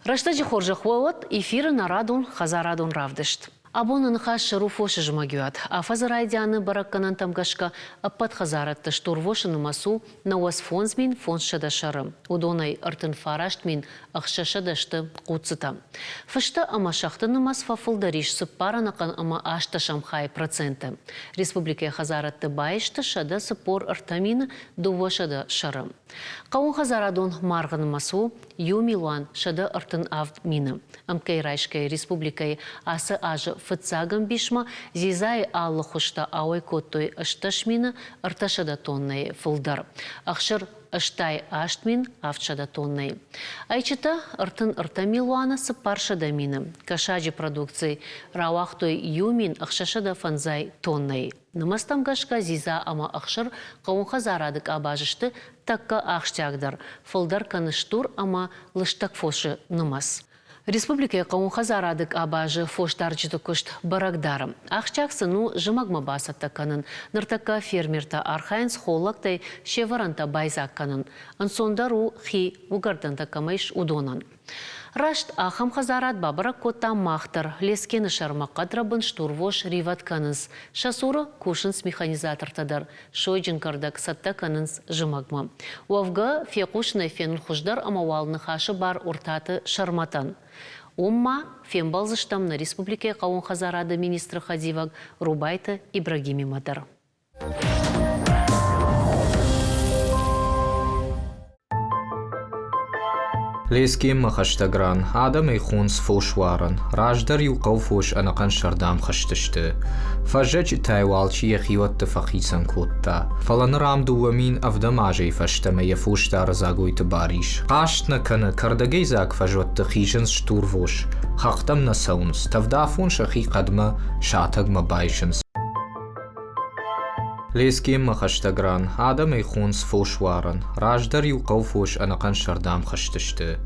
Рӕстӕджы хорзӕх уӕ уӕд, эфиры нӕ радон хӕдзарадон равдыст. Абоны ныхас сӕр у фосы зымӕгиуат. Афӕдзы райдианы бӕрӕггӕнӕнтӕм гӕсгӕ ӕппӕт хӕдзарӕдты стурвосы нымӕц у 95,500 сӕры. Уыдонӕй 39 600 сты хъуццытӕ. Фыстӕ ӕмӕ сӕгъты нымӕц фӕфылдӕр ис цыппар ӕнӕхъӕн ӕмӕ ӕстдӕсӕм хай проценты. Республикӕйы хӕдзарӕдты баисты 143 200 сӕры. Хъӕууонхӕдзарадон маргъы нымӕц у иу милуан 137 000. Ӕмткӕй райсгӕйӕ республикӕйы ацы азы фыццаг ӕмбисмӕ дзидзайы алы хуызтӕ ауӕй кодтой 18 300 тоннӕйы фылдӕр, ӕхсыр 88 700 тоннӕйы. Ӕйчытӕ 33 400 000, кӕсаджы продукци рауагътой 1650 тоннӕйы. Нымӕцтӕм гӕсгӕ дзидза ӕмӕ ӕхсыр хъӕууонхӕдзарады къабаз сты тӕккӕ ахсджиагдӕр, фылдӕр кӕны стур ӕмӕ лыстӕг фосы нымӕц. Республикӕйы хъӕууонхӕдзарады къабазы фосдарджыты куыст бӕрӕг дары. Ахсджиаг сын у зымӕгмӕ бацӕттӕ кӕнын. Ныртӕккӕ фермертӕ архайынц холлӕгтӕй се вӕрӕнтӕ байдзаг кӕнын. Ӕнцондӕр у хи уыгӕрдӕнтӕ кӕмӕ ис, уыдонӕн. Раст ахӕм хӕдзарад бабӕрӕг кодтам мах дӕр. Лескены сӕрмӕ хъӕдрӕбын стурвос ривӕд кӕнынц. Сӕ цуры кусынц механизатортӕ дӕр. Сойджын кӕрдӕг цӕттӕ кӕнынц зымӕгмӕ. Уӕвгӕ, фехъусынӕй фенын хуыздӕр ӕмӕ уал ныхасы бар Уыртаты Сӕрмӕтӕн. Уым ма фембӕлдзыстӕм нӕ республикӕйы хъӕууон хӕдзарады министры хӕдивӕг Рубайты Ибрагимимӕ дӕр. Лескенмӕ хӕстӕг ран адӕмӕй хонынц фосуарӕн. Раздӕр-иу хъӕу фос ӕнӕхъӕн сӕрдӕм хызтысты. Фӕззӕджытӕй-иу алчи йӕхиуӕтты фӕхицӕн кодта. Фӕлӕ ныр ам 2007 азӕй фӕстӕмӕ йӕ фос дары Дзагойты Барис. Хъаст нӕ кӕны, кӕрдӕгӕйдзаг фӕзуӕтты хизынц стурвос. Хӕхтӕм нӕ цӕуынц, тӕвдафон сӕхи хъӕдмӕ, сатӕгмӕ байсынц. Лескенмӕ хӕстӕг ран адӕмӕй хонынц фосуарӕн. Раздӕр-иу хъӕу фос ӕнӕхъӕн сӕрдӕм хызтысты.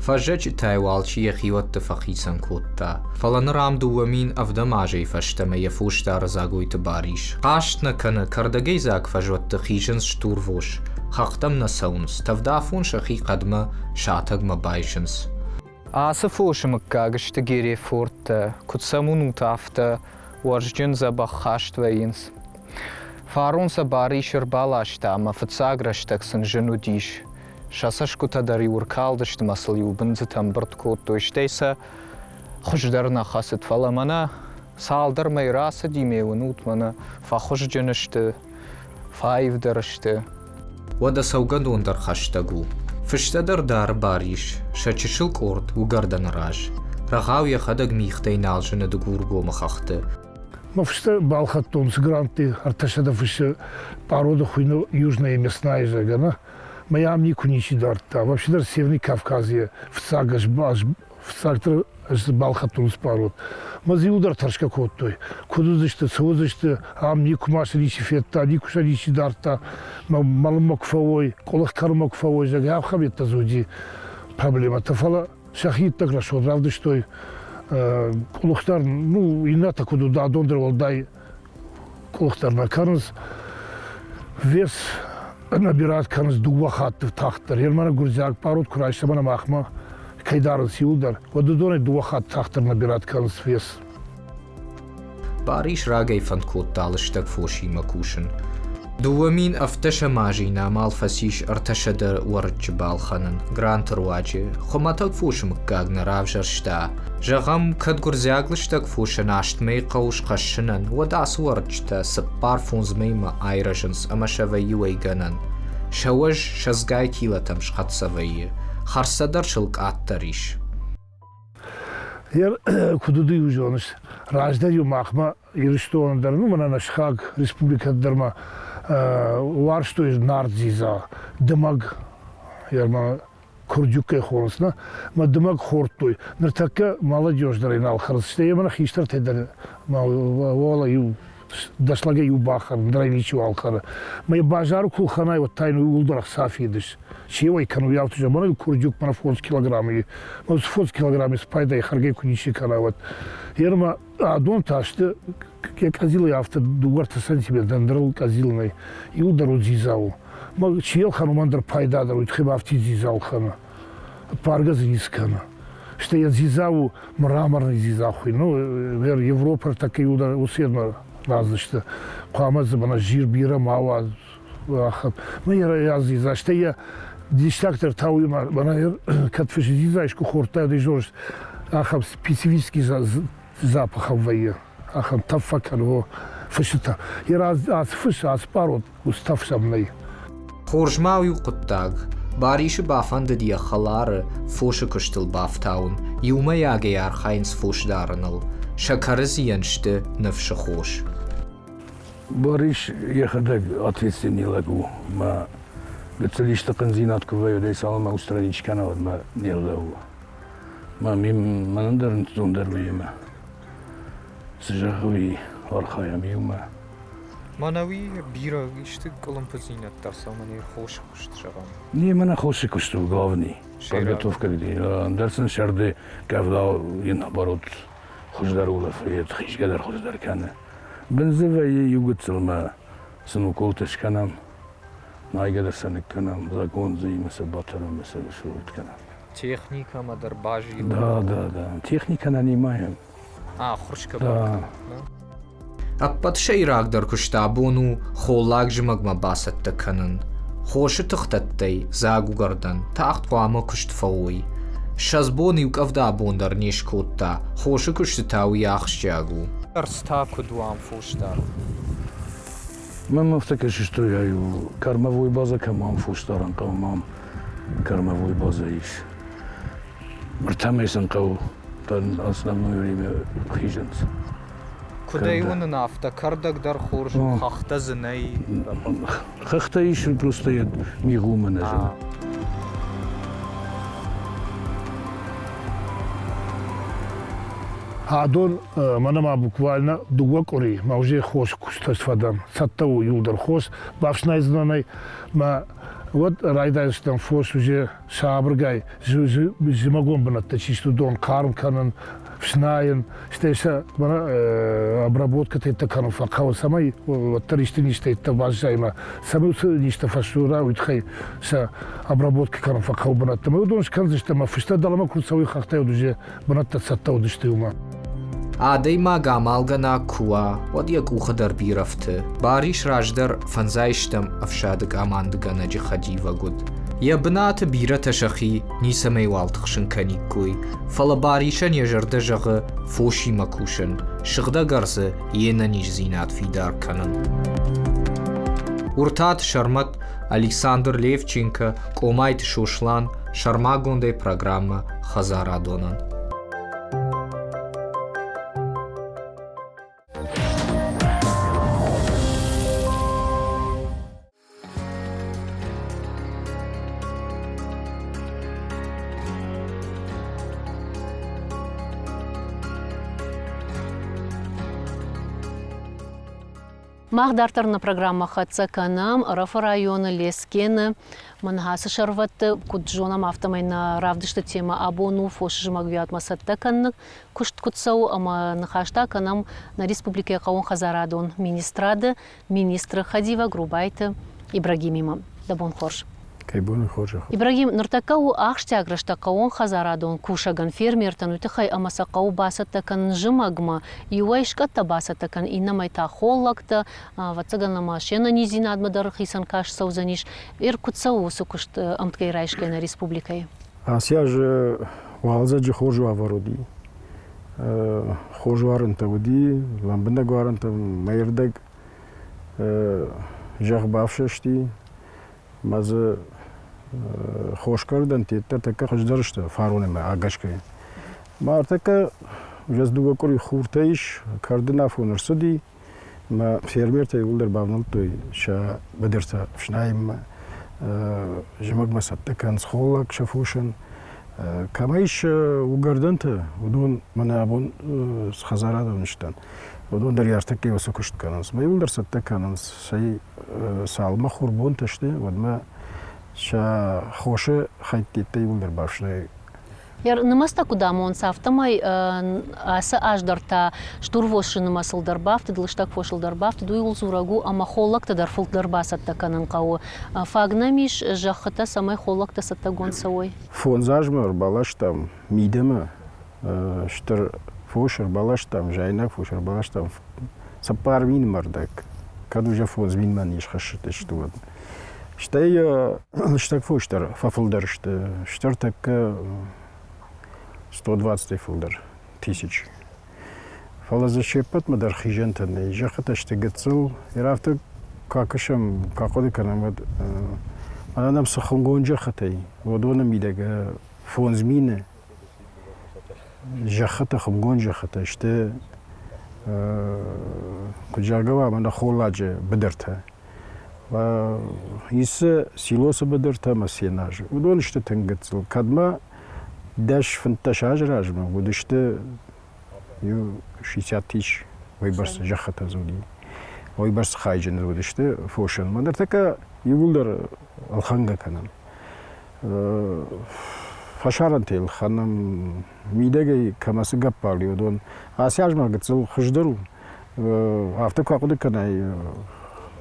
Фӕззӕджытӕй-иу алчи йӕхиуӕтты фӕхицӕн кодта. Фӕлӕ ныр ам 2007 азӕй фӕстӕмӕ йӕ фос дары Дзагойты Барис. Хъаст нӕ кӕны, кӕрдӕгӕйдзаг фӕзуӕтты хизынц стурвос. Хӕхтӕм нӕ цӕуынц, тӕвдафон сӕхи хъӕдмӕ, сатӕгмӕ байсынц. Ацы фосы мыггаг сты герефордтӕ, куыд сӕм уынут, афтӕ уӕзджын дзӕбӕх хаст вӕййынц. Фарон сӕ Барис ӕрбаласта ӕмӕ фыццаг рӕстӕг сын зын уыдис. Сӕ цӕсгуытӕ дӕр-иу ӕркалдысты ӕмӕ сыл-иу бындзытӕ ӕмбырд кодтой, стӕй сӕ хуыздӕр нӕ хӕцыд, фӕлӕ мӕнӕ цалдӕр мӕй рацыди ме уынут, мӕнӕ фӕхуызджын сты, фӕаивдӕр сты. Уӕдӕ цӕугӕдон дӕр хӕстӕг у. Фыстӕ дӕр дары бар ис, сӕ чысыл къорд уыгӕрдӕны раз. Рӕгъау йӕхӕдӕг мигътӕй нал зыны Дыгургомы хӕхты. Мӕ фыстӕ балхӕдтон цы грантты ӕртӕсӕдӕ фысы пароды хуыйны Южная мясная, зӕгъгӕ, нӕ? Мӕ ам никуы ничи дардта. Вообще дӕр Северный Кавказы фыццаг ӕз фыццагдӕр ӕз балхӕдтон спарод. Мӕ дзы иу дӕр тӕрсгӕ кодтой. Куыд уыдзысты, цы уыдзысты, ам никуы ма сӕ ничи федта, никуы сӕ ничи дардта. Мӕ мӕлынмӕ куы фӕуой, къуылых кӕрынмӕ куы фӕуой, зӕгъгӕ, ахӕм йедтӕ дзы уыди проблемӕтӕ. Фӕлӕ сӕхи иттӕг рӕсугъд равдыстой. Къуылых дӕр, ну, иннӕтӕ куыд уыд, адон дӕр уӕлдай къух дӕр нӕ кӕнынц. Вес набират кӕнынц дыууӕ хатты тагъддӕр. Ерманы гуырдзиаг парод куы райсӕм ӕмӕ махмӕ кӕй дарынц иуылдӕр, уӕд уыдонӕй дыууӕ хатты тагъддӕр набират кӕнынц вес. Барис рагӕй фӕнд кодта лыстӕг фосимӕ кусын. 2017 азы йын амал фӕцис 300 уӕрыччы балхӕнын гранты руаджы. Хуымӕтӕг фосы мыггаг нӕ равзӕрста. Зӕгъӕм, кӕд гуырдзиаг лыстӕг фосӕн аст мӕй хъӕуы схӕссынӕн, уӕд ацы уӕрыччытӕ цыппар-фондз мӕймӕ айрӕзынц ӕмӕ сӕ вӕййы уӕйгӕнӕн. Сӕ уӕз сӕдзгай килотӕм схӕццӕ вӕййы. Хӕрдзтӕ дӕр сыл къаддӕр ис. Куыд уыд, иу зоныс, раздӕр-иу махмӕ Ирыстоны дӕр, ну, мӕнӕ нӕ сыхаг республикӕты дӕр ма уарзтой нард дзидза, дымӕг, ма курдюк кӕй хонынц, нӕ, мӕ дымӕг хордтой. Ныртӕккӕ молодежь дӕр ӕй нал хӕрынц, стӕй мӕнӕ хистӕртӕй дӕр ма уӕлӕ иу дӕс лӕгӕй иу бахӕры, ӕндӕр ӕй ничиуал хӕры. Мӕ базары куы лхӕнай, уӕд та йын иууылдӕр ӕхца фидыс. Чи уӕй кӕны, уый афтӕ мӕнӕ курдюк мӕнӕ 5 килограммы, мӕ 5 килограммы спайдайы хӕргӕ куы ничи кӕна, уӕд. Ерма адон та сты йӕ къӕдзилӕй афтӕ дыууӕ-ӕртӕ сантиметры ӕндӕрыл къӕдзил нӕй. Иуылдӕр у дзидза у. Чи ӕлхӕны, уымӕн дӕр пайдадӕр уый тыххӕй афтид дзидза ӕлхӕны. Ӕппаргӕ дзы ницы кӕны. Стӕй йӕ дзидза у мраморный дзидза хуыйны. Ну, Европӕ ӕртӕккӕ иуылдӕр уыцы едмӕ раздзысты. Хъуамӕ дзы мӕнӕ жир бирӕ ма уа, ахӕм. Мӕ йӕ дзидза, стӕй йӕ диссагдӕр та уый мӕнӕ кӕд фысы дзидза искуы хордтай, уӕд ӕй зоныс, ахӕм специфический запах вӕййы, ахӕм тӕф фӕкӕны, о, фысы тӕф. Йӕ ацы фыс, ацы пъарод уыцы тӕф сӕм нӕй. Хорз ма у иу хъуыддаг. Барисы бафӕндыд йӕ хӕлары фосы куыстыл бафтауын, иумӕйагӕй архайынц фос дарыныл. Сӕ кӕрӕдзийӕн сты ныфсы хос. Барис йӕхӕдӕг ответственный лӕг у. Мӕ гыццыл исты хъындзинад куы вӕййы, уӕд ӕй цалынмӕ устранить кӕна, уӕдмӕ не рлӕууы. Мӕ мӕнӕн дӕр ӕнцондӕр уыимӕ. Цы зӕгъы, уый архайӕм иумӕ. Мӕнӕуи бирӕ исты къуылымпыдзинӕдтӕ цӕмӕн и хосы куыст зӕгъӕм? Не, мӕнӕ хосы куыст у главный. Подготовка где. Ӕндӕр сын сӕрды къӕвда йын наоборот хуыздӕр улӕфы, йӕ хизгӕ дӕр хуыздӕр кӕны. Бындзы вӕййы иу гыццылмӕ сын уколтӕ скӕнӕм, найгӕ дӕр сӕ ныккӕнӕм, закон дзы имӕ сӕ батӕрӕм ӕмӕ сӕ срод кӕнӕм. Техникӕмӕ дӕр базилын. Да, да, да. Техникӕ нӕ нимайӕм. Ӕххуырсгӕ да. Ӕппӕт сӕйрагдӕр куыст абон у холлаг зымӕгмӕ бацӕттӕ кӕнын. Хосы тыхтӕттӕй дзаг уыгӕрдӕн тагъд хъуамӕ куыст фӕуой. 20 бон иу къӕвда бон дӕр не скодта, хосы куысты та уый ахсджиаг у. Ӕрдз та куыд у ам фосдарӕн? Мӕнмӕ афтӕ кӕсы, что я кормовой база кӕм ам фосдарӕн хъӕуы, ам кормовой база ис. Ӕртӕмӕй сын хъӕуы основное время хизынц. Куыд ӕй уынын, афтӕ кӕрдӕг дӕр хорз у, хӕхтӕ дзы нӕй. Хӕхтӕ ис, просто йӕ мигъ уымӕ нӕ зыны. Адон мӕнӕ ма буквально дыууӕ къуыри мӕ уже хос куыстӕ фӕдӕн. Цӕттӕ у иуылдӕр хос, бафснайдзынӕн ӕй мӕ уӕд райдайдзыстӕм фос уже сабыргай зымӕгон бынӕттӕ чи сты, уыдон хъарм кӕнын, фснайын, стӕй сӕ обработкӕтӕ кӕнын фӕхъӕуы, цӕмӕй уӕддӕр исты низтӕ баззайма, цӕмӕй уыцы низтӕ фӕсура, уый тыххӕй сӕ обработкӕ кӕнын фӕхъӕуы бынӕттӕ. Уыдон скӕндзысты ӕмӕ фыстӕ дӕлӕмӕ куы цӕуой хӕхтӕй, уӕд уже бынӕттӕ цӕттӕ уыдысты уымӕ. Адӕймаг амалгӕнӕг куы уа, уӕд йӕ къухы дӕр бирӕ фты. Барис раздӕр фӕндзайстӕм ӕфсады къамандыгӕнӕджы хӕдивӕг уыд. Йӕ бынаты бирӕтӕ сӕхи ницӕмӕйуал тыхсын кӕниккой, фӕлӕ Барисӕн йӕ зӕрдӕ зӕгъы фосимӕ кусын, сыгъдӕг ӕрдзы йе нӕниздзинад фидар кӕнын. Уыртаты Сӕрмӕт, Александр Левченко, Къомайты Сослан, сӕрмагондӕй программӕ хӕдзарадонӕн. Мах дарддӕр нӕ программӕ хӕццӕ кӕнӕм Ӕрӕфы районы Лескены Мӕнгӕсы сӕрвӕтты. Куыд зонӕм, афтӕмӕй нӕ равдысты темӕ абон у фосы зымӕгуатмӕ цӕттӕ кӕныны куыст куыд цӕуы ӕмӕ ныхӕстӕ кӕнӕм нӕ республикӕйы хъӕууонхӕдзарадон министрады министры хӕдивӕг Рубайты Ибрагимимӕ. Дӕ бон хорз. Кӕй боны хорзӕх. Ибрагим, ныртӕккӕ у ахсджиаг рӕстӕг хъӕууонхӕдзарадон кусӕгӕн, фермертӕн уый тыххӕй ӕмӕ сӕ хъӕуы бацӕттӕ кӕнын зымӕгмӕ, иуӕй скъӕттӕ бацӕттӕ кӕнын, иннӕмӕй та холлӕгтӕ, ӕвӕццӕгӕн ӕмӕ се нӕниздзинадмӕ дӕр хицӕн каст цӕудзӕнис. Ир куыд цӕуы уыцы куыст ӕмткӕй райсгӕ нӕ республикӕйы? Ацы аз уалдзӕджы хорз уавӕр уыди. Хорз уарынтӕ уыди, лӕмбынӕг уарынтӕ, мӕйырдӕг зӕхх бафсӕсти, Мӕ дзы хосгӕрдӕнтӕ тӕккӕ хуыздӕр сты фаронӕмӕ ӕгӕсгӕ. Мӕ ӕртӕккӕ ӕз дыууӕ къуыри хуртӕ ис, кӕрдын афон ӕрцыди, мӕ фермертӕ иууылдӕр бавнӕлдтой сӕ быдыртӕ ӕфснайынмӕ, зымӕгмӕ цӕттӕ кӕнынц холлаг сӕ фосӕн. Кӕмӕ ис уыгӕрдӕнтӕ, уыдон мӕнӕ абон хӕдзарадон сты. Уыдон дӕр ӕртӕккӕ уыцы куыст кӕнынц. Мӕ иууылдӕр цӕттӕ кӕнынц, сӕй цалынмӕ хурбонтӕ сты, уӕдмӕ сӕ хосы хӕйттӕ иууылдӕр бафснайы. Нымӕцтӕ куыд амонынц, афтӕмӕй ацы аз дӕр та стурвосы нымӕцыл дӕр бафтыд, лыстӕг фосыл дӕр бафтыд. Уый ууыл дзурӕг у, ӕмӕ холлӕгтӕ дӕр фылдӕр бацӕттӕ кӕнын хъӕуы. Фаг нӕм ис зӕххытӕ, цӕмӕй холлӕгтӕ цӕттӕгонд цӕуой? Фондз азмӕ ӕрбаластам мидӕмӕ стыр фос ӕрбаластам, зайнаг фос ӕрбаластам 4000 мӕрдӕг, кӕд уже 5000-мӕ не схӕссыдысты, уӕд. Стӕй лыстӕг фос дӕр фӕфылдӕр сты, стыр тӕккӕ 120-ӕй фылдӕр тысяч. Фӕлӕ дзы се ппӕтмӕ дӕр хизӕнтӕ нӕй. Зӕххытӕ сты гыццыл. Афтӕ куы акӕсӕм, куы ахъуыды кӕнӕм, уӕд мӕнӕ нӕм цы хуымгонд зӕххытӕй, уыдоны мидӕг 5000 зӕххытӕ, хуымгонд зӕххытӕ сты, куыд зӕгъгӕ уа, мӕнӕ холладжы быдыртӕ. Исы силосы быдыртӕ ӕмӕ сенаж. Уыдон сты тынг гыццыл. Кӕдмӕ 10-15 азы размӕ уыдысты иу 60 тысяч уыйбӕрц зӕххытӕ дзы уыди. Уыйбӕрц хайджын уыдысты фосӕн. Мӕ ныртӕккӕ иууылдӕр ӕлхӕнгӕ кӕнӕм. Фӕсарӕнтӕ ӕлхӕнӕм, мидӕгӕй кӕмӕ цы гӕппӕл и, уыдон. Ацы аз ма гыццыл хуыздӕр у. Афтӕ куы ахъуыды кӕнай,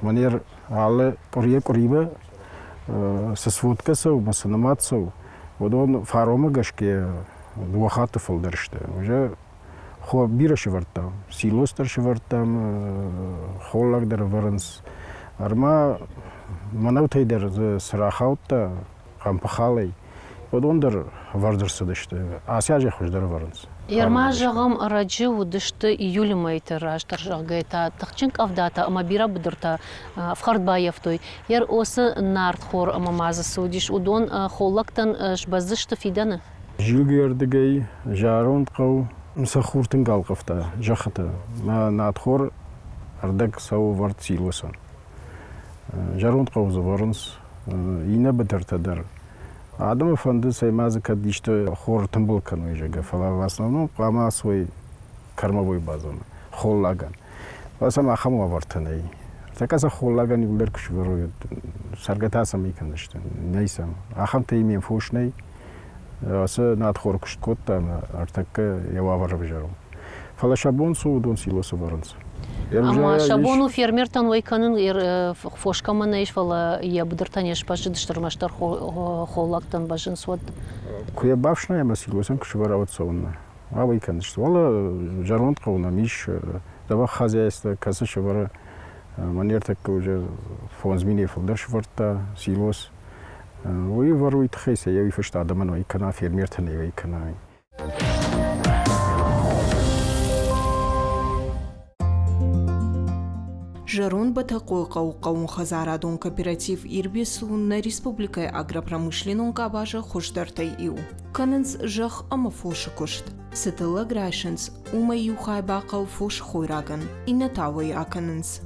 манер алы къуырийӕ къуыримӕ цы сводкӕ цӕуы ӕмӕ цы нымад цӕуы, уыдон фаромӕ гӕсгӕ дыууӕ хатты фылдӕр сты. Уже бирӕ сӕвӕрдтам, силос дӕр сӕвӕрдтам, холлаг дӕр ӕвӕрынц. Ӕрмӕ мӕнӕутӕй дӕр дзы цы рахаудта хъӕмпыхалӕй, уыдон дӕр ӕвӕрд ӕрцыдысты. Ацы азӕй хуыздӕр ӕвӕрынц. Ерма, зӕгъӕм, ӕрӕджы уыдысты июлы мӕйты раздӕр, зӕгъгӕ та тыхджын къӕвдатӕ ӕмӕ бирӕ быдыртӕ ӕфхӕрд баййӕфтой. Ер осы нартхор ӕмӕ ма дзы цы уыдис, уыдон холлӕгтӕн сбӕздзысты фидӕны? Зилгӕрдыгӕй зӕронд хъӕу сӕ хур тынг ӕлхъывта зӕххытӕ. Мӕ надхор ӕрдӕг цӕуы вӕрд силосӕн. Зӕронд хъӕу дзы вӕрынц иннӕ быдыртӕ дӕр. Адӕмы фӕнды, цӕй ма дзы кӕд исты хор тымбыл кӕной, зӕгъгӕ, фӕлӕ в основном хъуамӕ ацой кормовой базӕмӕ, холлагӕн. Фӕлӕ сӕм ахӕм уавӕртӕ нӕй. Ныртӕккӕ сӕ холлагӕн иуылдӕр куы сывӕрой, цӕргӕ та цӕмӕй кӕндзысты? Нӕй сӕм. Ахӕмтӕй ме фос нӕй. Ацы надхор куыст кодта ӕмӕ ӕртӕккӕ йӕ уавӕр ӕвзӕр у. Фӕлӕ сӕ бон цы у, уыдон силосы вӕрынц. Ӕмӕ сӕ бон у фермертӕн уӕй кӕнын, фос кӕмӕн нӕ ис, фӕлӕ йӕ быдыртӕ не сбӕззыдысты, ӕрмӕстдӕр холлӕгтӕн бӕззынц, уӕд. Куы йӕ бафснайӕм ӕмӕ силосӕн куы сывӕра, уӕд цӕуыннӕ? Ауӕй кӕндзысты. Уӕлӕ зӕронд хъӕу нӕм ис, дзӕбӕх хозяйство, кӕцы сӕвӕры. Мӕн ӕртӕккӕ уже 5000-ӕй фылдӕр сӕвӕрдта силос. Уый ӕвӕры уый тыххӕй сӕ уый фӕстӕ адӕмӕн уӕй кӕна, фермертӕн уӕй кӕна. Зӕронд Бӕтӕхъойы хъӕуы хъӕууонхӕдзарадон кооператив «Ирбис» у нӕ республикӕйы агропромышленнон къабазы хуыздӕртӕй иу. Кӕнынц зӕхх ӕмӕ фосы куыст. Цы тыллӕг райсынц, уымӕй иу хай бахъӕуы фосы хойрагӕн, иннӕ та уӕй акӕнынц.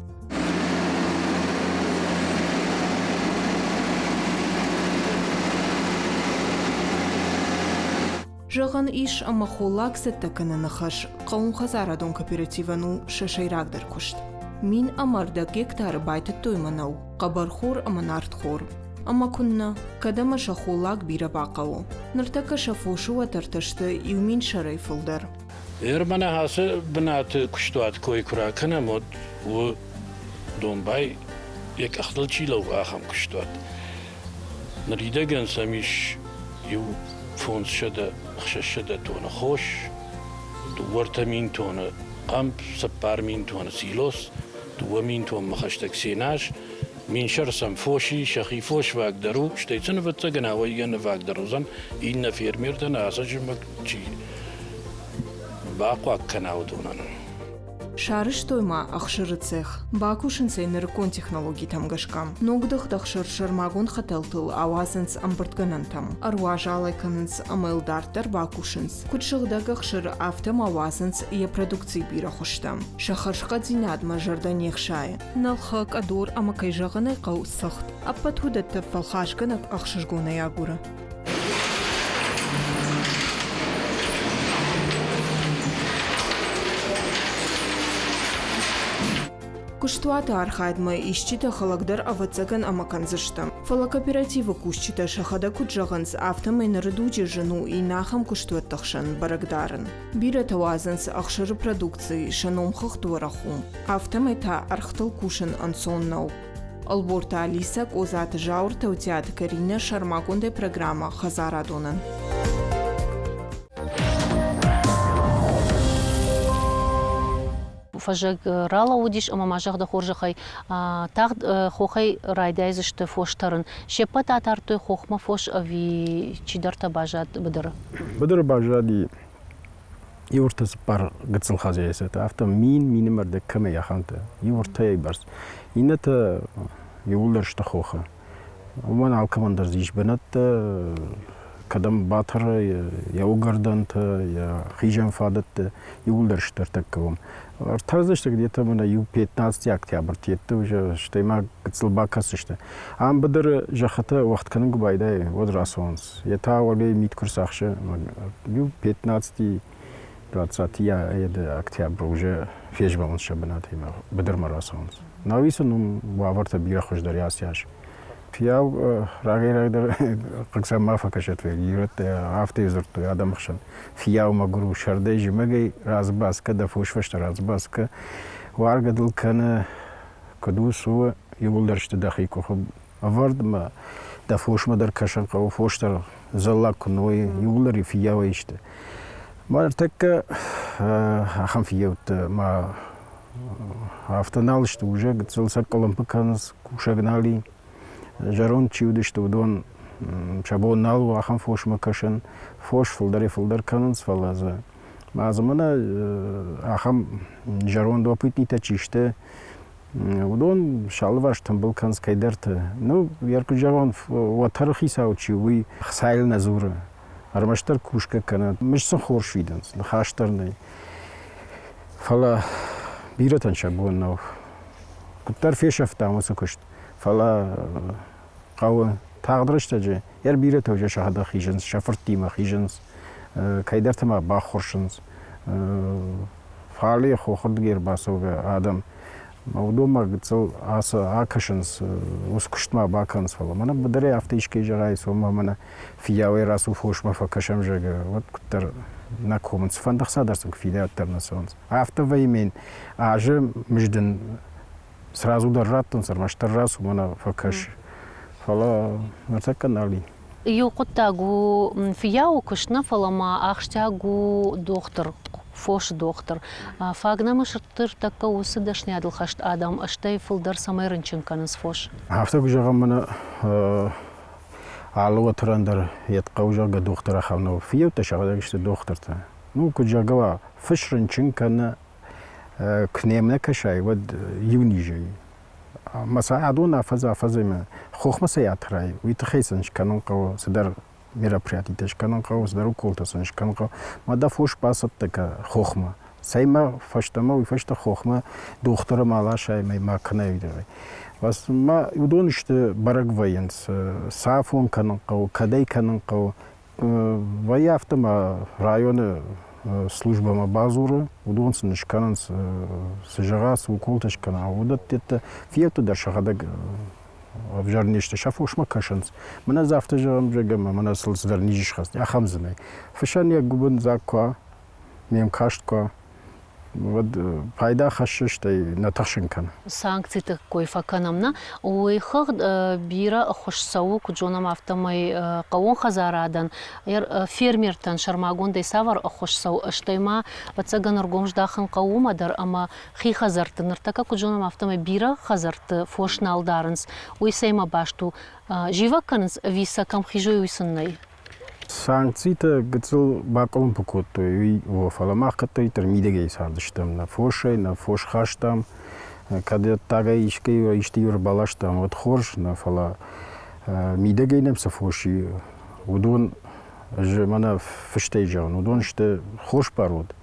Зӕгъӕн ис, ӕмӕ холлаг цӕттӕ кӕныны хӕс хъӕууонхӕдзарадон кооперативӕн у сӕ сӕйрагдӕр куыст. 1040 гектары байтыдтой мӕнӕу, хъӕбӕрхор ӕмӕ нартхор. Ӕмӕ куыннӕ, кӕд ӕмӕ сӕ холлаг бирӕ бахъӕуы. Ныртӕккӕ сӕ фосы уӕтӕртӕ сты 1000 сӕрӕй фылдӕр. Ермӕнӕ ацы бынаты куыстуат кой куы ракӕнӕм, уӕд у домбай йӕ къӕхтыл чи лӕууы, ахӕм куыстуат. Ныридӕгӕн сӕм ис иу 500-600 тоны хос, 2-3 мин тоны хъӕмп, 4 мин тоны силос, 2 мин тонмӕ хӕстӕг сенаж, минсӕр сӕм фос и, сӕхи фосваг дӕр у, стӕй сын ӕвӕццӕгӕн ауӕйгӕны ваг дӕр уыдзӕн, иннӕ фермертӕн ацы зымӕг чи бахъуаг кӕна, уыдонӕн. Сарӕзтой ма ӕхсыры цех. Бакусынц ӕй нырыккон технологитӕм гӕсгӕ. Ногдыгъд ӕхсыр сӕрмагонд хӕтӕлтыл ауадзынц ӕмбырдгӕнӕнтӕм. Ӕруазал ӕй кӕнынц ӕмӕ йыл дарддӕр бакусынц. Куыд сыгъдӕг ӕхсыр, афтӕ ма уадзынц йӕ продукцийы бирӕ хуызтӕ. Сӕ хӕрзхъӕддзинадмӕ зӕрдӕ не хсайы. Нӕлхӕ, къӕдор ӕмӕ, кӕй зӕгъын ӕй хъӕуы, цыхт. Ӕппӕт уыдӕттӕ фӕлхасгӕнӕг ӕхсызгонӕй агуры. Куыстуаты архайдмӕ исчитӕ хӕлӕгдӕр ӕвӕццӕгӕн ӕмӕ кӕндзысты. Фӕлӕ кооперативы кусджытӕ сӕхӕдӕг куыд зӕгъынц, афтӕмӕй ныры дуджы зын у иннӕ ахӕм куыстуӕтты хсӕн бӕрӕг дарын. Бирӕтӕ уадзынц ӕхсыры продукци, сӕ номхыгъд уӕрӕх у. Афтӕмӕй та ӕргътыл кусын ӕнцон нӕу. Ӕлборты Алисӕ, Козаты Зауыр, Таутиаты Каринӕ сӕрмагондӕй программӕ «Хӕдзарадонӕн». Фӕззӕг ралӕууыдис ӕмӕ ма зӕгъ дӕ хорзӕхӕй, тагъд хохӕй райдайдзысты фос тӕрын. Се ппӕт атардтой хохмӕ фос ӕви чидӕртӕ баззад быдыры? Быдыры баззади иу ӕртӕ цыппар гыццыл хӕдзӕйцӕтӕ, афтӕ мин, мины ӕрдӕг кӕмӕй ахӕмтӕ, иу ӕртӕйы бӕрц. Иннӕтӕ иууылдӕр сты хохы. Уымӕн алкӕмӕн дӕр дзы ис бынӕттӕ, кӕдӕм батӕры йӕ уыгӕрдӕнтӕ, йӕ хизӕн фадӕттӕ, иууылдӕр сты ӕртӕккӕ уым. Ӕртӕрдзысты где-то мӕнӕ иу 15 октябрь тетты уже, стӕй ма гыццыл бакӕсдзысты. Ам быдыры зӕххытӕ уӕгъд кӕнын куы байдайы, уӕд рацӕуынц. Йе та уӕле мит куы рцахсы, иу 15 20 октябрь уже фезмӕлынц сӕ бынатӕй быдырмӕ рацӕуынц. Науи сын уым уавӕртӕ бирӕ хуыздӕр ацы аз. Фийау рагӕй-рагдӕр хъыг сӕм ма фӕкӕсӕт, ирӕттӕ афтӕ дзырдтой адӕмы хсӕн. Фийау мӕгуыр у, сӕрдӕй зымӕгӕй разыбацкӕ, дӕ фос фӕстӕ разыбацкӕ, уаргӕ дыл кӕны, куыд у, цы у, иууылдӕр сты дӕхи къухы ӕвӕрд ӕмӕ дӕ фосмӕ дӕр кӕсын хъӕуы, фос дӕр зӕллаг куы ной, иууылдӕр фиййауӕй сты. Ма ныртӕккӕ ахӕм фиййӕуттӕ ма афтӕ нал сты уже, гыццыл сӕ къуылымпы кӕнынц, кусӕг нал и. Зӕронд чи уыдысты, уыдон сӕ бон нал у ахӕм фосмӕ кӕсын. Фос фылдӕрӕй-фылдӕр кӕнынц, фӕлӕ дзы ма дзы мӕнӕ ахӕм зӕронд опытнитӕ чи сты, уыдон сӕ алыварс тымбыл кӕнынц кӕйдӕрты. Ну, куыд зӕгъон, уӕтӕры хицау чи у, уый хцайыл нӕ дзуры. Ӕрмӕстдӕр кусгӕ кӕны. Мызд сын хорз фидынц, ныхас дӕр нӕй. Фӕлӕ бирӕтӕн сӕ бон нӕу. Куыддӕр фесӕфтам уыцы куыст, фӕлӕ хъӕуы тагъд рӕстӕджы йӕ бирӕтӕ уже сӕхӕдӕг хизынц, сӕ фырттимӕ хизынц, кӕйдӕрты ма баххуырсынц. Фале хохырдыгӕй ӕрбацӕугӕ адӕм уыдонмӕ гыццыл ацы акӕсынц, уыцы куыстмӕ бакӕнынц, фӕлӕ мӕнӕ быдырӕй афтӕ искӕй зӕгъай, цом мӕнӕ фиййауӕй рацу фосмӕ фӕкӕсӕм, зӕгъгӕ, уӕд куыддӕр нӕ комынц. Цыфӕнды хца дӕр сын куы фидӕ, уӕддӕр нӕ цӕуынц. Афтӕ вӕййы мен азы мызд ын сразу дӕр раттынц, ӕрмӕстдӕр рацу мӕнӕ фӕкӕс. Фӕлӕ ныртӕккӕ нал и. Иу хъуыддаг у фыййауы куыст нӕ, фӕлӕ ма ахсджиаг у дохтыр, фосы дохтыр. Фаг нӕм сырдтӕккӕ уыцы дӕсныйадыл хӕст адӕм, стӕй фылдӕр цӕмӕй рынчын кӕнынц фос? Афтӕ куы зӕгъӕм, мӕнӕ алы уӕтӕрӕн дӕр йӕ хъӕуы, зӕгъгӕ, дохтыр ахӕм нӕу. Фыййӕуттӕ сӕхӕдӕг сты дохтыртӕ. Ну, куыд зӕгъгӕ уа, фыс рынчын кӕны, куы нӕм нӕ кӕсай, уӕд иу низӕй. Ӕмӕ сӕ адон афӕдз-афӕдзимӕ хохмӕ цӕй атӕрай, уый тыххӕй сын скӕнын хъӕуы цыдӕр мероприятитӕ скӕнын хъӕуы, цыдӕр уколтӕ сын скӕнын хъӕуы. Ма дӕ фос бацӕттӕ кӕ хохмӕ. Цӕй ма фӕстӕмӕ, уый фӕстӕ хохмӕ дохтыры ма ласай ӕмӕ ма кӕнай. Ма уыдон сты бӕрӕг вӕййынц, цафон кӕнын хъӕуы, кӕдӕй кӕнын хъӕуы. Вӕййы афтӕ ма районы службӕмӕ бадзуры, уыдон сын скӕнынц, цы зӕгъа, цы уколтӕ скӕна, уыдӕттӕ. Фиййӕуттӕ дӕр сӕхӕдӕг ӕвзӕр не сты, сӕ фосмӕ кӕсынц. Мӕнӕ дзы афтӕ зӕгъӕм, зӕгъгӕ, мӕнӕ сыл цыдӕр низ схӕцыди, ахӕм дзы нӕй. Фысӕн йӕ гуыбын дзаг куы уа, ме мкаст куы уа, уӕд пайда хӕссы, стӕй нӕ тыхсын кӕны. Санкциты кой фӕкӕнӕм, нӕ? Уый хыгъд бирӕ ӕххуыс цӕуы, куыд зонӕм, афтӕмӕй хъӕууон хӕдзарадӕн, фермертӕн сӕрмагондӕй цавӕр ӕххуыс цӕуы, стӕй ма, ӕвӕццӕгӕн, ӕргом здахын хъӕуы уымӕ дӕр, ӕмӕ хи хӕдзӕртты, ныртӕккӕ куыд зонӕм, афтӕмӕй бирӕ хӕдзӕртты фос нал дарынц. Уый цӕимӕ баст у? Зивӕг кӕнынц ӕви сӕ кӕм хизой, уый сын нӕй? Санкцитӕ гыццыл бакъуылымпы кодтой, уый о, фӕлӕ мах кӕддӕриддӕр мидӕгӕй цардыстӕм, нӕ фосӕй, нӕ фос хастам, кӕд ӕддагӕй искӕй исты ӕрбаластам, уӕд хорз, нӕ фӕлӕ мидӕгӕй нӕм цы фос и, уыдон ӕз мӕнӕ фыстӕй зӕгъын, уыдон сты хорз парод.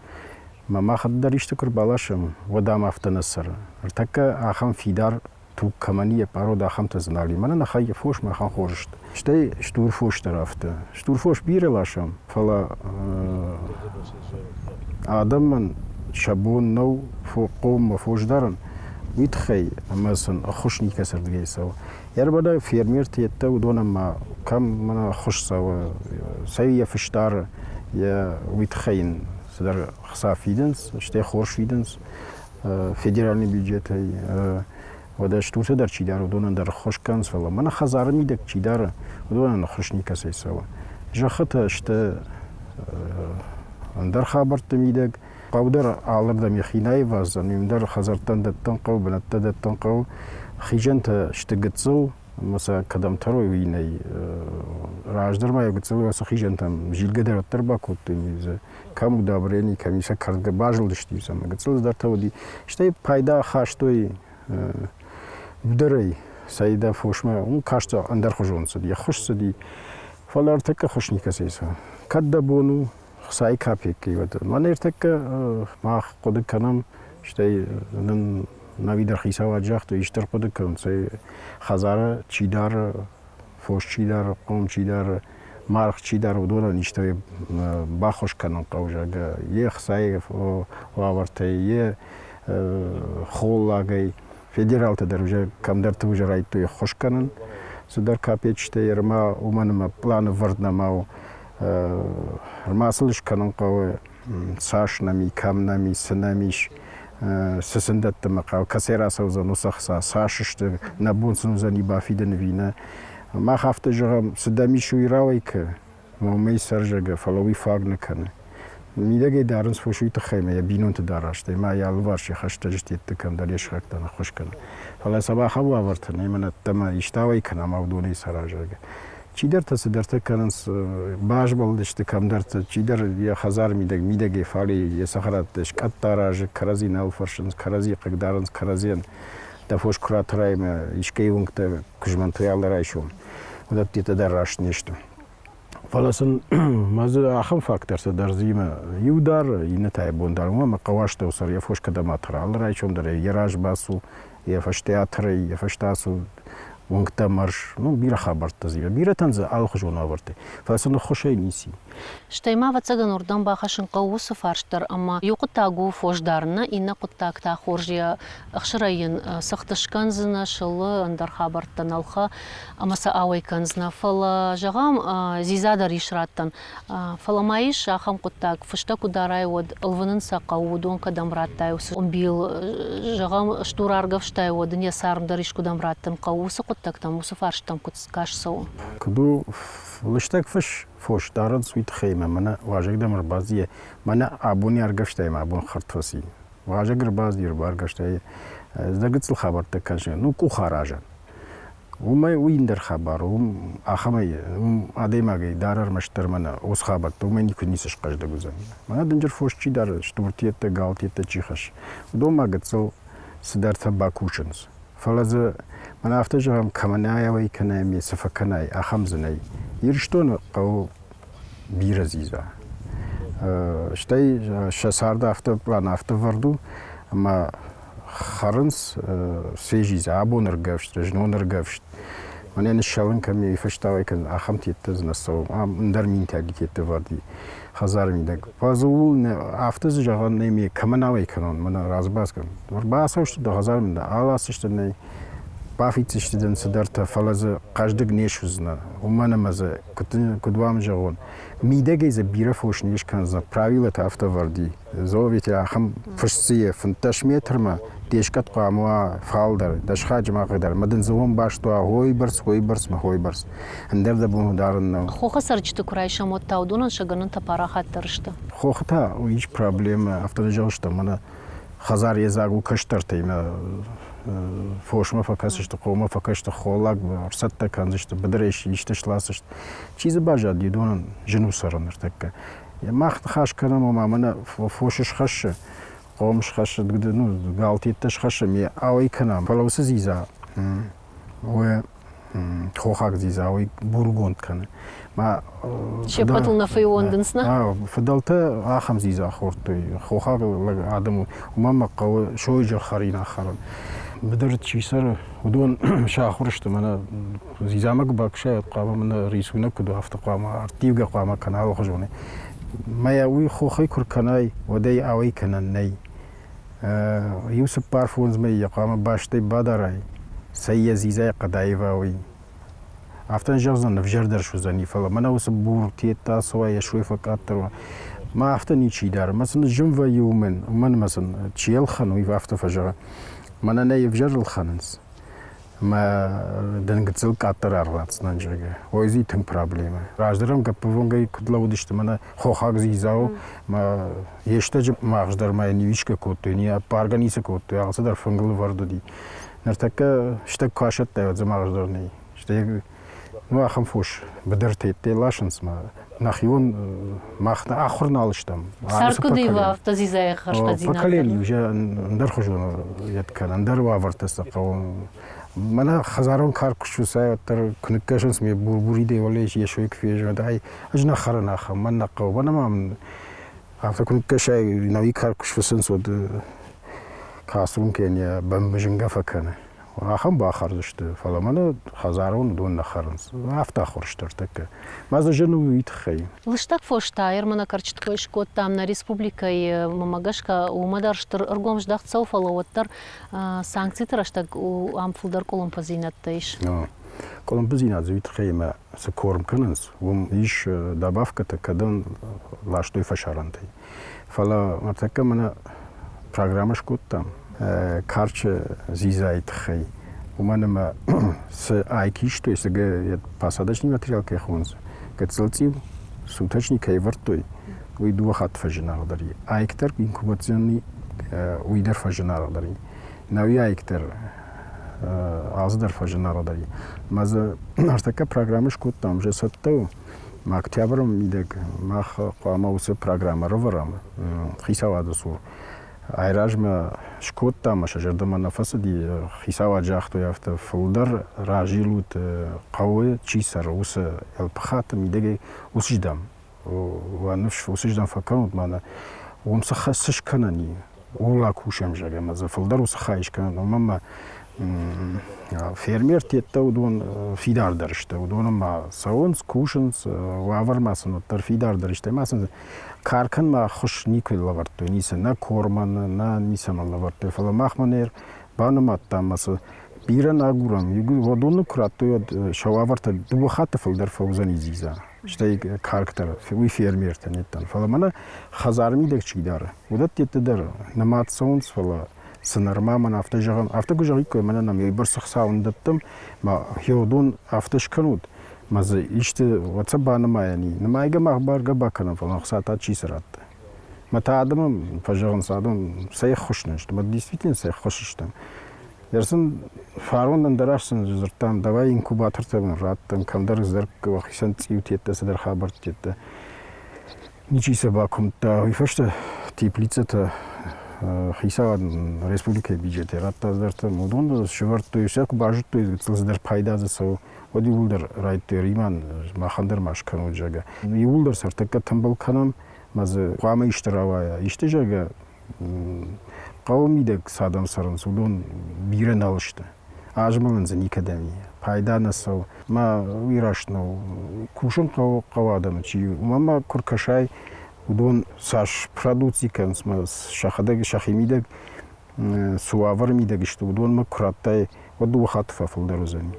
Мӕ мах дӕр исты куы рбаласӕм, уӕд ам афтӕ нӕ цӕры. Ныртӕккӕ ахӕм фидар туг кӕмӕн йӕ парод ахӕмтӕ дзы нал и. Мӕнӕ нӕхӕй фос махӕн хорз сты. Стӕй стур фос дӕр афтӕ. Стур фос бирӕ ласӕм, фӕлӕ адӕмӕн сӕ бон нӕу хъоммӕ фос дарын, уый тыххӕй ӕмӕ сын ӕххуыс никӕцырдыгӕй цӕуы. Ӕрбадӕг фермерты йедтӕ уыдонӕн ма кӕм мӕнӕ ӕххуыс цӕуы, цӕй йӕ фысдары, йӕ уый тыххӕй йын цыдӕр хца фидынц, стӕй хорз фидынц федеральный бюджетӕй. Уӕдӕ стуртӕ дӕр чи дары, уыдонӕн дӕр ӕххуыс кӕнынц, фӕлӕ мӕнӕ хӕдзары мидӕг чи дары, уыдонӕн ӕххуыс никӕцӕй цӕуы. Зӕххытӕ сты ӕндӕр хабӕртты мидӕг. Хъӕу дӕр алырдӕм йӕхи нӕ иваздзӕн, уым дӕр хӕдзӕрттӕн дӕттын хъӕуы, бынӕттӕ дӕттын хъӕуы. Хизӕнтӕ сты гыццыл, ӕмӕ сӕ кӕдӕм тӕрой, уый нӕй. Раздӕр ма йӕ гыццыл ацы хизӕнтӕм зилгӕ дӕр уӕддӕр бакодтой, дзы кӕм удобрени, кӕм сӕ кӕрдгӕ базылдысты ӕмӕ гыццыл цыдӕртӕ уыди. Стӕй пайда хастой быдырӕй, цӕй дӕ фосмӕ, уым каст ӕндӕрхуызон цыди, ӕххуыс цыди. Фӕлӕ ӕртӕккӕ хуыс никӕцӕй цӕуы. Кӕд дӕ бон у, хцайы капеккӕй уӕд. Мӕнӕ ӕртӕккӕ мах хъуыды кӕнӕм, стӕй нын нӕуидӕр хицауад загътой, исты ӕрхъуыды кӕнут, цӕй хӕдзары чи дары, фос чи дары, хъом чи дары, маргъ чи дары, уыдонӕн исты баххуыс кӕнын хъӕуы, зӕгъгӕ, йе хцайы уавӕртӕй, йе холлагӕй. Федералтӕ дӕр уже кӕмдӕрты уже райдыдтой ӕххуыс кӕнын цыдӕр капеччытӕй, ӕрмӕ уымӕн ӕмӕ планы вӕрд нӕма у. Ӕрмӕ сыл скӕнын хъӕуы, цас нӕм и, кӕм нӕм и, цы нӕм ис, цы сын дӕттынмӕ хъӕуы, кӕцӕй рацӕудзӕн уыцы ӕхца, цас сты, нӕ бон сын уыдзӕни бафидын ӕви нӕ. Мах афтӕ зӕгъӕм, цы дӕм ис, уый рауӕй кӕ, уымӕй сӕрзӕгӕ, фӕлӕ уый фаг нӕ кӕны. Мидӕгӕй дарынц фос уый тыххӕй ӕмӕ йӕ бинонты дарӕстӕй ма йӕ алыварс йӕ хӕстӕджытӕ кӕмдӕр йе сыхӕгтӕн ӕххуыс кӕны. Фӕлӕ сӕ ахӕм уавӕртӕ нӕй, мӕнӕ ӕддӕмӕ истауӕй кӕнӕм ӕмӕ уыдонӕй саразӕг. Чидӕртӕ цыдӕртӕ кӕнынц, базмӕлыдысты кӕмдӕрты, чидӕр йӕ хӕдзары мидӕг мидӕгӕй фале йӕ цӕхӕрӕтты скъӕтты аразы, кӕрӕдзи нал фӕрсынц, кӕрӕдзи хъыгдарынц кӕрӕдзийӕн. Дӕ фос куы ратӕрай ӕмӕ искӕй уынгтӕ куы змӕнтой алы райсом, уыдӕттӕ дӕр раст не сты. Фӕлӕ сын ма дзы ахӕм фактортӕ дӕр дзы иу дӕр, иннӕтӕ бон дӕр, уымӕ ӕмӕ хъӕуастӕу сӕр йӕ фос кӕдӕм атӕра, алы райсом дӕр йӕ раз бацу, йӕ фӕстӕ атӕрай, йӕ фӕстӕ ацу, уынгтӕ марш, ну, бирӕ хабӕрттӕ дзы бирӕтӕн дзы алыхуызон уавӕртӕ, фӕлӕ сын ӕххуысӕй ницы. Стӕй ма, ӕвӕццӕгӕн, уырдӕм бахӕссын хъӕуы уыцы фарст дӕр, ӕмӕ иу хъуыддаг у фос дарыны, иннӕ хъуыддаг та хорз йӕ ӕхсырӕй йын цыхт скӕндзынӕ, сылы, ӕндӕр хабӕрттӕ нӕлхӕ ӕмӕ сӕ ауӕй кӕндзынӕ. Фӕлӕ, зӕгъӕм, дзидза дӕр ис раттӕн. Фӕлӕ ма ис ахӕм хъуыддаг, фыстӕ куы дарай, уӕд ӕлвынын сӕ хъӕуы, уыдон кӕдӕм радтай, уыцы къуымбил, зӕгъӕм, стур аргӕвстай, уӕд ын йӕ царм дӕр искуыдӕм раттын хъӕуы. Уыцы хъуыддӕгтӕм, уыцы фарстытӕм куыд каст цӕуы? Куыд у лыстӕг фыс фос дарынц, уый тыххӕй мӕ мӕнӕ уазӕг дӕм ӕрбадзийӕ, мӕнӕ абони ӕргӕвстай мӕ абон хӕрд фӕци. Уазӕг ӕрбацыди, ӕрбаргӕвстай, дӕ гыццыл хабӕрттӕ кӕсы, ну, къухаразӕн. Уымӕй уый ӕндӕр хабар у, уым ахӕмӕй, уым адӕймагӕй дӕр ӕрмӕстдӕр мӕнӕ уыцы хабӕрттӕ, уымӕй никуы ницы схъӕздыг уыдзӕн. Мӕнӕ дынджыр фос чи дары, стуртиӕттӕ, галтиӕттӕ чи хӕссы, уыдон ма гыццыл цыдӕртӕ бакусынц. Фӕлӕ дзы, мӕнӕ афтӕ зӕгъӕм, кӕмӕн ауӕй кӕнай ӕмӕ цы фӕкӕнай, ахӕм дзы нӕй. Ирыстоны хъӕуы бирӕ дзидза. Стӕй сӕ цард афтӕ пълан афтӕ вӕрд у, ӕмӕ хӕрынц свежий дзидза, абон ӕргӕвст, знон ӕргӕвст. Мӕнӕ ныссӕлын кӕм и, фӕстауӕй кӕнын, ахӕм теттӕ дзы нӕ цӕуы. Ам ӕндӕр минтӕгитеттӕ вӕрд и хӕдзары мидӕг. Фӕлӕ дзы ууыл нӕ, афтӕ дзы зӕгъӕн нӕй, ме кӕмӕн ауӕй кӕнон, мӕнӕ разбас кӕн. Ӕрбацӕуысты дӕ хӕдзары мидӕг, аласдзысты нӕй, бафиддзысты дын цыдӕртӕ, фӕлӕ дзы хъӕздыг не суыдзынӕ, уымӕн ӕмӕ дзы, куыд уӕм зӕгъон, мидӕгӕй дзы бирӕ фос не скӕндзынӕ, правилӕтӕ афтӕ ӕвӕрд и. Зовети ахӕм фыст дзы и, 15 метрмӕ де скъӕт хъуамӕ уа фалдӕр, дӕ схаджы ма хъыгдар, ӕмӕ дын дзы уым баст уа хойбӕрц, хойбӕрц мӕ хойбӕрц. Ӕндӕр дӕ бон дарын нӕу. Хохы цӕрджыты куы райсӕм, уӕд та уыдонӕн сӕ гӕнӕнтӕ парахатдӕр сты. Хохы та ис проблемӕ, афтӕ нӕ зӕгъыстӕм, мӕнӕ хӕдзар йедзаг у кӕстӕртӕй мӕ фосмӕ фӕкӕсысты, хъоммӕ фӕкӕсты, холлаг ӕрцӕттӕ кӕндзысты, быдырӕй исты сласдзысты. Чи дзы баззад, уыдонӕн зын у цӕрын ныртӕккӕ. Мах ныхас кӕнӕм, ома мӕнӕ фос схӕссы, хъом схӕссы, ну, галтеттӕ схӕссы, ме ауӕй кӕнӕм. Фӕлӕ уыцы дзидза уый хохаг дзидза уый бургонд кӕны. Ма Се ппӕтыл нӕ фӕуӕндынц, нӕ? Фыдӕлтӕ ахӕм дзидза хордтой. Хохаг лӕг адӕм уымӕн мӕ хъӕуы сойджы хӕринаг хӕрын. Быдыры чи цӕры, уыдон сахуыр сты мӕнӕ дзидзамӕ куы бакӕсай, хъуамӕ мӕнӕ рисунӕг куыд у, афтӕ хъуамӕ ӕрттивгӕ хъуамӕ кӕна алыхуызонӕй. Мӕ уый хохӕй куы ркӕнай, уӕд ӕй ауӕй кӕнӕн нӕй. Иу цыппар-фондз мӕйы йӕ хъуамӕ бастӕй бадарай, Цӕй йӕ дзидзайы хъӕдаива уый. Афтӕ нӕ зӕгъдзӕн, ӕвзӕрдӕр суыдзӕни, фӕлӕ мӕнӕ уыцы бур тедта ацӕуа, йӕ сой фӕкъаддӕр уа. Мӕ афтӕ ничи дары. Мӕ сын зын вӕййы уымӕн, уымӕн ӕмӕ сын чи ӕлхӕны, уый афтӕ фӕзӕгъы. Мӕнӕ нӕ ӕвзӕр ӕлхӕнынц. Мӕ дын гыццыл къаддӕр аргъ ратдзынӕн, зӕгъгӕ. Ой, дзы тынг проблемӕ. Раздӕр ӕм гӕппӕввонгӕй куыд лӕууыдысты, мӕнӕ хохаг дзидзау, мӕ йе стӕджы магъз дӕр ма йын исгӕ кодтой, не ӕппаргӕ ницы кодтой, алцыдӕр фынгыл ӕвӕрд уыди. Ныртӕккӕ стӕг куы асӕттай, уӕд дзы магъз дӕр нӕй. Стӕй ну, ахӕм фос быдырты ӕдде ласынц мӕ нӕхион мах ахуыр нал стӕм. Цард куыд ива, афтӕ дзидзайы хӕрзхъӕддзинад. Поколени уже ӕндӕрхуызон йед кӕны, ӕндӕр уавӕртӕ сӕ хъӕуы. Мӕнӕ хӕдзарон карк куы суцай, уӕддӕр куы ныккӕсынц ме бур-буридӕй уӕле йе сой куы фезмӕд, ай ӕз нӕ хӕрын ахӕм, мӕн нӕ хъӕуы. Мӕнӕ ма афтӕ куы ныккӕсай, науи карк куы сфыцынц, уӕд касрункӕйӕн йӕ бӕмбызынгӕ фӕкӕны. Ахӕм бахӕрдзысты, фӕлӕ мӕнӕ хӕдзарон уыдон нӕ хӕрынц. Афтӕ ӕххуырст ӕртӕккӕ. Мӕ дзы зын у уый тыххӕй. Лыстӕг фос та ӕрмӕнӕ кӕрчыты скодтам нӕ республикӕйы, мӕмӕ гӕсгӕ, уымӕ дӕр стыр ӕргом здӕхт цӕуы, фӕлӕ уӕддӕр санкциты рӕстӕг ам фылдӕр къуылымпыдзинӕдтӕ ис. Къуылымпыдзинад дзы уый тыххӕй ӕмӕ цы корм кӕнынц, уым ис добавкӕтӕ, кӕдӕм ластой фӕсарӕнтӕй. Фӕлӕ ныртӕккӕ мӕнӕ программӕ скодтам карчы дзидзайы тыххӕй, уымӕн ӕмӕ цы айк истой, цы посадочный материал кӕй хонынц, гыццыл цъиу суточный кӕй ӕвӕрдтой, уый дыууӕ хатты фӕзынаргъдӕр и. Айк дӕр инкубационный, уый дӕр фӕзынаргъдӕр и. Науи айк дӕр алцыдӕр фӕзынаргъдӕр и. Мӕ дзы ныртӕккӕ программӕ скодтам, уже цӕттӕ у. Октябры мидӕг мах хъуамӕ уыцы программӕ ӕрӕвӕрӕм хицауады цур. Айразмӕ скодтам ӕмӕ сӕ зӕрдӕмӕ нӕ фӕцыди. Хицауад загътой афтӕ, фылдӕр разилут хъӕуы чи цӕры, уыцы ЛПХ-ты мидӕгӕй уыцыздӕм. Уӕ ныфс уыцыздӕм фӕкӕнут мӕнӕ уым цы цы скӕнӕн и, ууыл акусӕм, зӕгъгӕ, ӕмӕ дзы фылдӕр уыцы хай скӕнӕн. Уымӕн ӕмӕ фермертӕ уыдон фидардӕр сты, уыдон ма цӕуынц, кусынц, уавӕрмӕ сын уӕддӕр фидардӕр сты. Ӕмӕ сын каркӕн ма ӕххуыс никуы лӕвӕрдтой, ницы, нӕ кормӕн, нӕ ницӕмӕн лӕвӕрдтой, фӕлӕ махмӕ ныр банымадтам ӕмӕ цы бирӕ нӕ агурӕм. Уыдоны куы радтой, уӕд сӕ уавӕртӕ дыууӕ хатты фылдӕр фӕуыдзӕни дзидза, стӕй карк дӕр, уый фермертӕ не дтӕн. Фӕлӕ мӕнӕ хӕдзары мидӕг чи дары, уыдӕттӕ дӕр нымад цӕуынц, фӕлӕ цы нырма мӕн афтӕ зӕгъӕм, афтӕ куы зӕгъиккой, мӕнӕ нӕм уыйбӕрц ӕхца уын дӕттӕм, мӕ хиуыдон афтӕ скӕнут, мӕ дзы исты уӕд сӕ банымайӕн и. Нымайгӕ мах бӕргӕ бакӕнӕм, фӕлӕ ӕхца та чи цы радта. Мӕ та адӕмӕн фӕзӕгъынц, адӕм цӕй ӕххуыс нын сты, мӕ действительно цӕй ӕххуыс стӕм. Дӕр сын фарон ӕндӕраз сын дзырдтам, давай инкубатортӕ раттӕм, кӕмдӕр ӕндӕр хицӕн цъиутеттӕ, цыдӕр хабӕрттӕ. Ничи сӕ бакуымдта. Уый фӕстӕ теплицӕтӕ хицауад республикӕйы бюджетӕй радта цыдӕртӕ. Уыдон сӕвӕрдтой, сӕ куы базыдтой, гыццыл цыдӕр пайда дзы цӕуы, уӕд иууылдӕр райдыдтой Риман, махӕн дӕр ма скӕнут, зӕгъгӕ. Иууылдӕр сӕ ӕртӕккӕ тымбыл кӕнӕм, ӕмӕ дзы хъуамӕ исты рауайа. Исты, зӕгъгӕ, хъӕуы мидӕг цы адӕм цӕрынц, уыдон бирӕ нал сты. Азмӕлын дзы никӕдӕм и, пайда нӕ цӕуы. Мӕ уый раст нӕу. Кусын хъӕуы хъӕуы адӕмы чи, уымӕ ма куы ркӕсай, уыдон цас продукци кӕнынц мӕ сӕхӕдӕг сӕхимидӕг цы уавӕры мидӕг сты, уыдонмӕ куы радтай, уӕд дыууӕ хатты фӕфылдӕр уыдзӕни.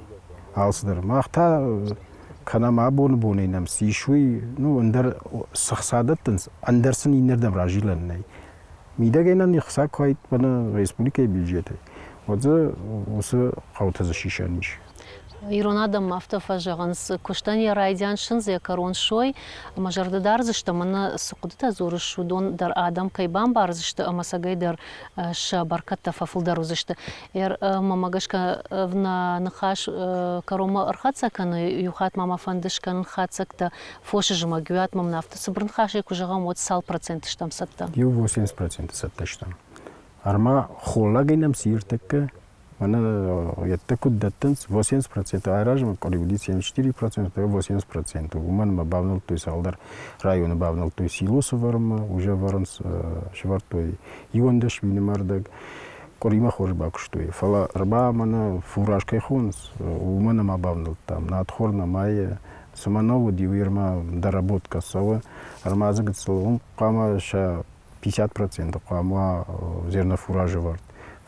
Алцыдӕр. Мах та кӕнӕм абоны бонӕй нӕм цы ис, уый, ну, ӕндӕр цы хца дӕттынц, ӕндӕр сын иннӕрдӕм разилӕн нӕй. Мидӕгӕй нӕ ӕхца куы уаид мӕнӕ республикӕйы бюджетӕй, уӕд дзы уыцы хъӕуты дзы сисӕн ис. Ирон адӕммӕ афтӕ фӕзӕгъынц, куыстӕн йӕ райдиан сындз, йӕ кӕрон сой, ӕмӕ зӕрдӕ дардзысты, мӕнӕ цы хъуыдытӕ дзурыс, уыдон дӕр адӕм кӕй бамбардзысты ӕмӕ цӕгӕй дӕр сӕ бӕркӕдтӕ фӕфылдӕр уыдзысты. Мӕмӕ гӕсгӕ нӕ ныхас кӕронмӕ ӕрхӕццӕ кӕны, иу хатт ма мӕ фӕнды скӕнын хатдзӕгтӕ фосы зымӕгиуат мӕм афтӕ цыбыр ныхасӕй куы зӕгъӕм, уӕд цал проценты стӕм цӕттӕ? Иу 80% цӕттӕ стӕм. Ӕрмӕ холлагӕй нӕм цы ӕртӕккӕ мӕнӕ йедтӕ куыд дӕттынц, 80% айразмӕ къуыри уыди 74%, 80%. Уымӕн ӕмӕ бавнӕлдтой цалдӕр районы бавнӕлдтой силос ӕвӕрынмӕ, уже ӕвӕрынц, сӕвӕрдтой 11 мины ӕрдӕг. Къуыримӕ хорз бакуыстой, фӕлӕ ӕрба мӕнӕ фураж кӕй хонынц, уымӕ нӕма бавнӕлдтам. Надхор нӕма цыма нӕ уыди, уый ӕрма доработка цӕуы, ӕрма дзы гыццыл уым хъуамӕ сӕ 50% хъуамӕ уа зернофураж ӕвӕрд.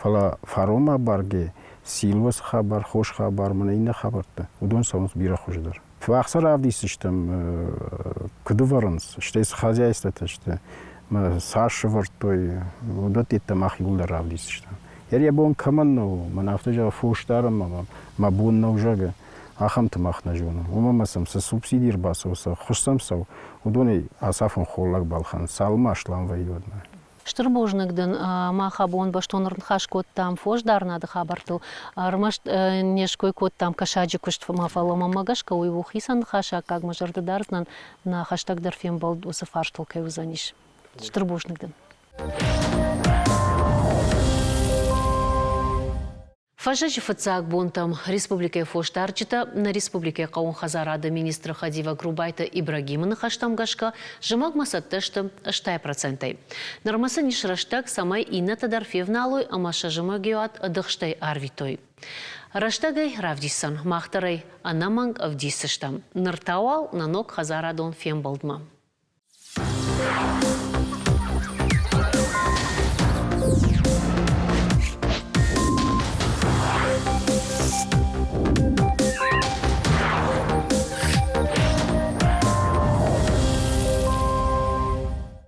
Фӕлӕ фаронмӕ абаргӕ Силосы хабар, хос хабар, мӕнӕ иннӕ хабӕрттӕ, уыдон цӕуынц бирӕ хуыздӕр. Фӕхца равдисдзыстӕм, куыд ӕвӕрынц, стӕй цы хозяйствотӕ сты, цас сӕвӕрдтой, уыдӕттӕ мах иууылдӕр равдисдзыстӕм. Йӕ бон кӕмӕн нӕу, мӕн афтӕ зӕгъы, фос дарынмӕ мӕ бон нӕу, зӕгъы, ахӕмты мах нӕ зонӕм. Уымӕн ӕмӕ сӕм цы субсиди ӕрбацӕуы, цы ӕххуыс сӕм цӕуы, уыдонӕй ацафон холлаг балхӕнынц, цалынмӕ аслам вӕййы, уӕдмӕ. Стыр бузныг дын, мах абон бӕстон ӕрныхас кодтам фосдарынады хабӕрттыл. Ӕрмӕст не ской кодтам кӕсаджы куыстмӕ, фӕлӕ мӕнмӕ гӕсгӕ уый у хицӕн ныхасы аккаг, мӕ зӕрдӕ дардзынӕн, нӕ хӕстӕгдӕр фембӕлд уыцы фарстыл кӕй уыдзӕнис. Стыр бузныг дын. Фӕззӕджы фыццаг бонтӕм республикӕйы фосдарджытӕ нӕ республикӕйы хъӕууон хӕдзарады министры хӕдивӕг Рубайты Ибрагимы ныхӕстӕм гӕсгӕ зымӕгмӕ цӕттӕ сты 80%-ӕй. Нырмӕ сын ис рӕстӕг, цӕмӕй иннӕтӕ дӕр февналой ӕмӕ сӕ зымӕгиуат ӕдыхстӕй арвитой. Рӕстӕгӕй равдисдзӕн, мах дӕр ӕй ӕнӕмӕнг ӕвдисдзыстӕм. Ныр та уал нӕ ног хӕдзарадон фембӕлдмӕ.